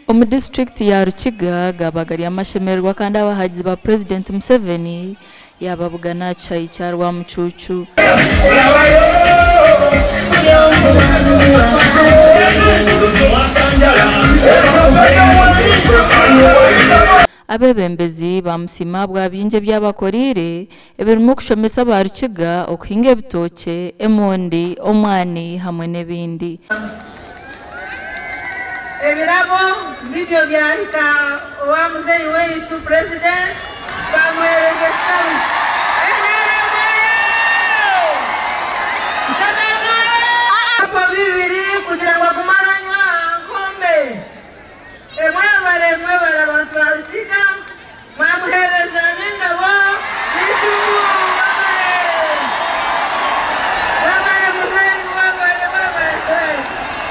Omu disiturikiti ya Rukiga gaba gari amashemererwa kandi abahagizi ba Purezidenti Museveni yababugana aha kishaayi kya Rwamucuucu. Abeebembezi baamusiima ahabwa bingi ebi abakoreire ebirimu okushomesa aba Rukiga okuhinga ebitookye, emondi, omwani hamwe n'ebindi. Ebirabo nibyo byahika owa muzeeyi waitu President bamuhereza ekitabo. Ebikopo bibiri kugira ngu agume aranywa aha nkombe. Mwebare mwebare abantu ba Rukiga mwamuhereza n'engabo n'icumu mwebare mwebare muzeeyi mwebare mwebare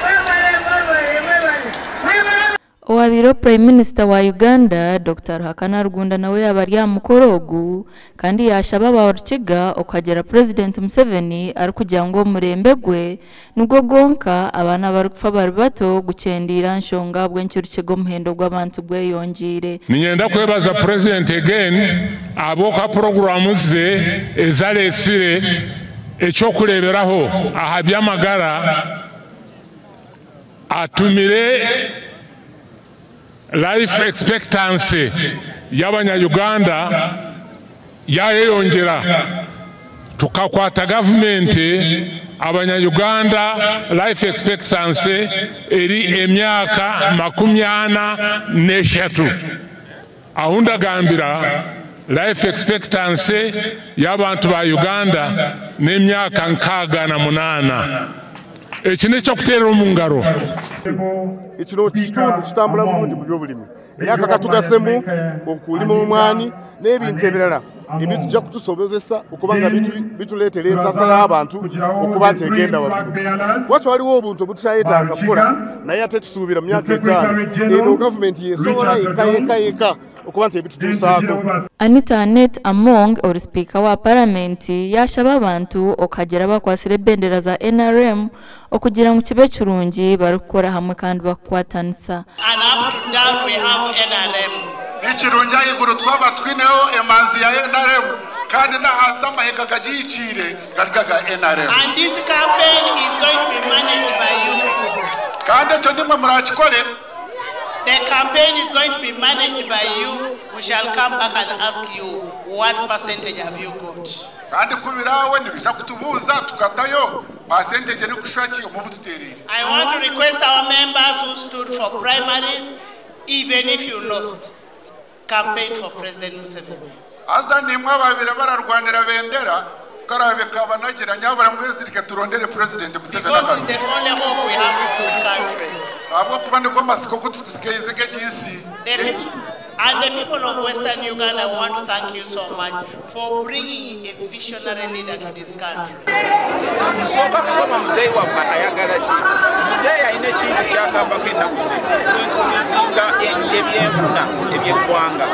mwebare mwebare mwebare mwebare. Owabaire Prime Minister wa Uganda, Dokita Ruhakana Rugunda nawe yaaba ari aha mukoro ogu kandi yaashaba aba Rukiga okuhagira Purezidenti Museveni arikugira ngu omurembe gwe nigwo gwonka abaana abarikufa bari bato gukyendeire aha nshonga ahabw'enki Rukiga omuhendo gw'abantu gweyongyeire. Niinyenda kwebaza Purezidenti again ahabw'okuha puroguraamu ze ezi areetsire eky'okureeberaho aha by'amagara atumire life expectancy y'abanya-Uganda yayeyongyera. Tukakwata gavumenti abanya-Uganda life expectancy eri emyaka 43. Ahu ndagambira life expectancy y'abantu ba Uganda n'emyaka 68. Eki n'eky'okuteerera omu ngaro. Kino kitundu kitambura burungi mu by'oburimi era kakatugasemu okulima omwani n'ebintu ebirala ebituja kutusobozesa okuba nga bituleetera entasa y'abantu okuba nti egenda waggulu. Wakyo waliwo obuntu obutukyayetaaga kukola naye ate tusuubira mu myaka etaano eno gavumenti yesobola yeka yeka yeka okuba nti ebitutuusaako. Anita Annet Among ori sipiika wa Paramenti yaashaba abantu okuhagira abakwatsire ebendera za NRM okugira ngu kibe kirungi barikukora hamwe kandi bakukwatanisa. And up to down we have NRM. Ni kirungi ahaiguru twaba twineho emanzi ya NRM kandi n'ahansi amahega gagihikiire gari aga NRM. And this campaign is going to be managed by you people. Kandi ekyo nimwe murakikore. The campaign is going to be managed by you. We shall come back and ask you what percentage have you got. Kandi ku biraawe nibija kutubuuza tukatayo percentage erikushusha ki omu bututeereire. I want to request our members who stood for primaries, even if you lost, campaign for President Museveni. Haza nimwe ababaire bararwanira bendera, ku karaabe kabanagira nyabura mwezirike turondere Purezidenti Museveni Because it's akaruuru. the only hope we have in this country. Ahabw'okuba niko matsiko gu tusigaize g'egi nsi The yaitu. And the people of Western Uganda want to thank you so much for bringing a visionary leader to this country. Nsooka kusoma muzeeyi waffe ayagala ki. Muzeeyi alina ekintu kyagambako ennaku zino, okuinkurizinga ebyenfuna eby'eggwanga.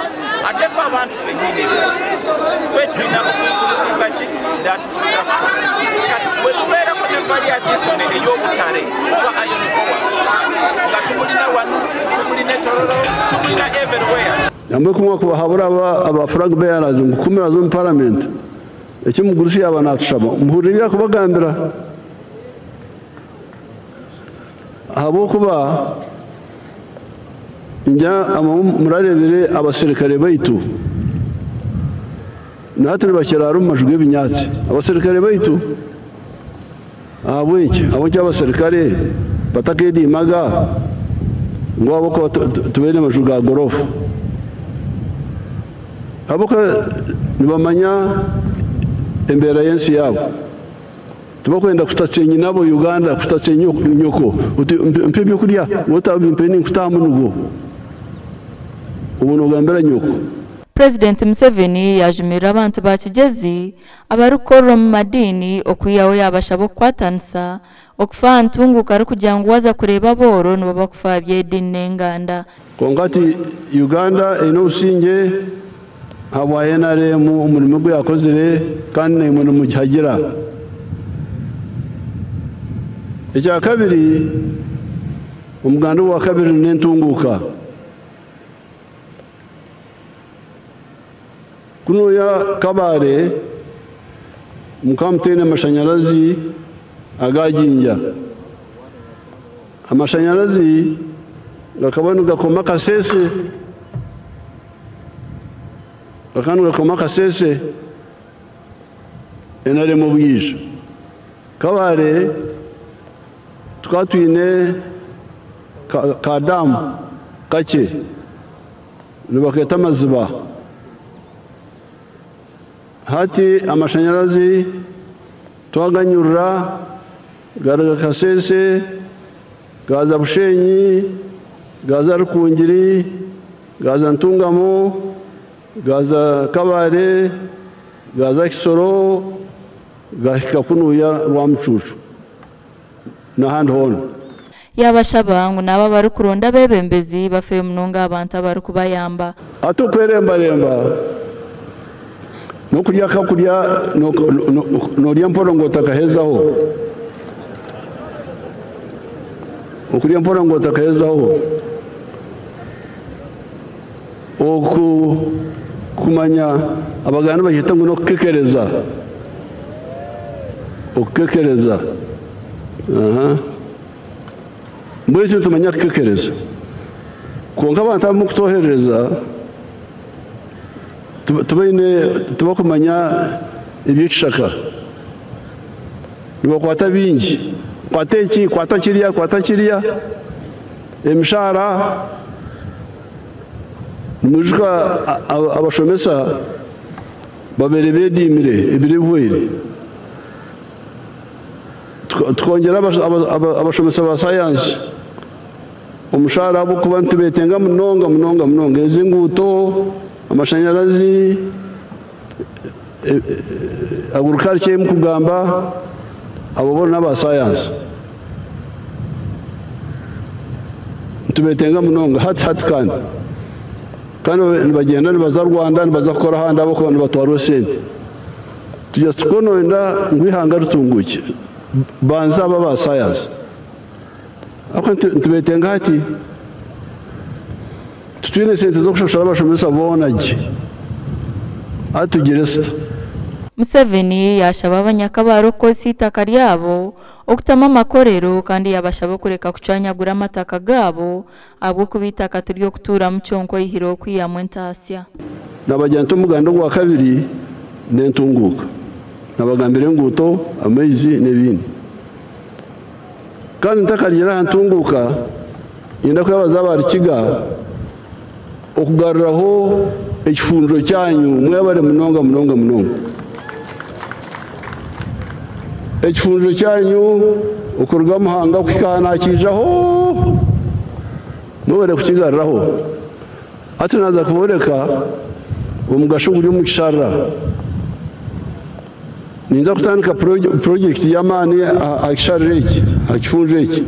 Ate ffe abantu ffennyini ffe tulina okuinkurizinga ki that production. Kati bwe tubeerako ne value addition ey'obutale oba iron ore nga tumulina wano, tumulina e Tororo, tumulina everywhere. Namwe ku mwakubahabura aba flag bearers ngu ku muraza omu paramenti, eki omugurusi yaaba naatushaba, muhurire ebi arikubagambira. Ahabw'okuba njya murareebire abaserikare baitu, na hati nibakiraara omu maju g'ebinyaatsi. Abaserikare baitu, ahabw'enki? Ahabw'enki abaserikare batakeediimaga ngu ahabw'okuba tibaine maju ga gorofa? Ahabw'okuba nibamanya embeera y'ensi yaabo. Tibakwenda kutatsa nyinabo Uganda, kutatsa nyoko. Oti mpa ebyokurya, otabimpa ninkutaha munugo. Obwo noogambira nyoko. Purezidenti Museveni yaajumirira abantu ba Kigyezi abarikukorera omu madiini okwihaho yaabashaba okukwatanisa okufa aha ntunguuka arikugira ngu waaza kureeba abooro nibo bakufa aha by'ediini n'enganda. Kwonka hati Uganda eine obusingye ahabwa NRM omurimo ogu yakozire kandi naimwe nimugihagira. Ekyakabiri, Omuganda ogwa kabiri n'entunguuka. Kunuya Kabale mukaba mutaine amashanyarazi aga Jinja. Amashanyarazi gakaba nigakoma Kasese, gakaba nigakoma Kasese NRM obwija. Kabale tukaba twine kadamu kakye nibaketa amaziba. Hati amashanyarazi twaganyurira garuga Kasese, gaza Bushenyi, gaza Rukungiri, gaza Ntungamo, gaza Kabale, gaza Kisoro, gahika kunuya Rwamucucu n'ahandi hoona. Yabashaba ngu nabo abarikuronda abebembezi bafeyo munonga abantu abarikubayamba. Ate okwerembaremba nokurya akakurya norya mpora ngu otakahezaho. Okurya mpora ngu otakahezaho. Oku kumanya abaganda bahita ngu nokukekereza. Okukekereza. Mbwenu tumanya kukekereza. Kwonka abantu abamu kutohereza tubaine tubakumanya ebyekishaka. Nibakwata bingi. Kwata eki, kwata kiriya, kwata kiriya. Emishahara. Nimwijuka abashomesa babere bedimire ebiri bwire. Tukongera abashomesa ba science omushahara abo kuba nitubetenga munonga munonga munonga ezi nguuto, amashanyarazi, agriculture mukugamba abo bona aba science nitubetenga munonga hati hati kandi kandi nibagenda nibaza Rwanda nibaza kukora ahandi abo nibatwarwa sente. Tujya tukononda ngu ihanga ritunguke banza aba ba science. Ako nitubetenga hati tutwine sente zo kushoshora abashomesa boona gye atugire sita. Museveni yashaba abanyakabaro okukozesa itaka ryabo okutama amakorero kandi yabashaba okureka kucwanyagura amataka gabo ahabw'okuba itaka tiri okutuuramu kyonka oihire okwihamu entaasya. Nabagira nti omuganda ogwa kabiri n'entunguuka. Nabagambira enguuto, amaizi n'ebindi. Kandi ntakaryera aha ntunguuka, nyenda kwebaza abarikiga okugaruraho ekifunjo kyanyu mwebare munonga munonga munonga. Ekifunjo kyanyu okuruga Muhanga kuhika nakijaho mwebare kukigaruraho. Ati naza kuboreka omugasho guri omu kisharara. Ninza kutandika project y'amaani aha kisharara eki, aha kifunjo eki.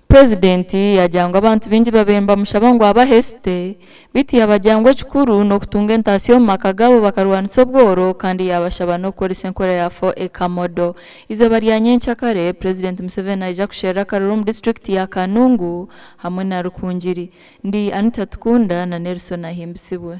Presidenti yagira ngu abantu bingi babaire nibamushaba ngu abahe esente beitu yabagira ngu ekikuru n'okutunga entaasya omu maka gaabo bakarwanisa obworo kandi yabashaba n'okukoresa enkora ya 4 model. Izooba rya nyencakare President Museveni naija kusherura akaruru omu disitulikiti ya Kanungu hamwe na Rukungiri. Ndi Anita Tukunda na Nelson Ahimbisibwe.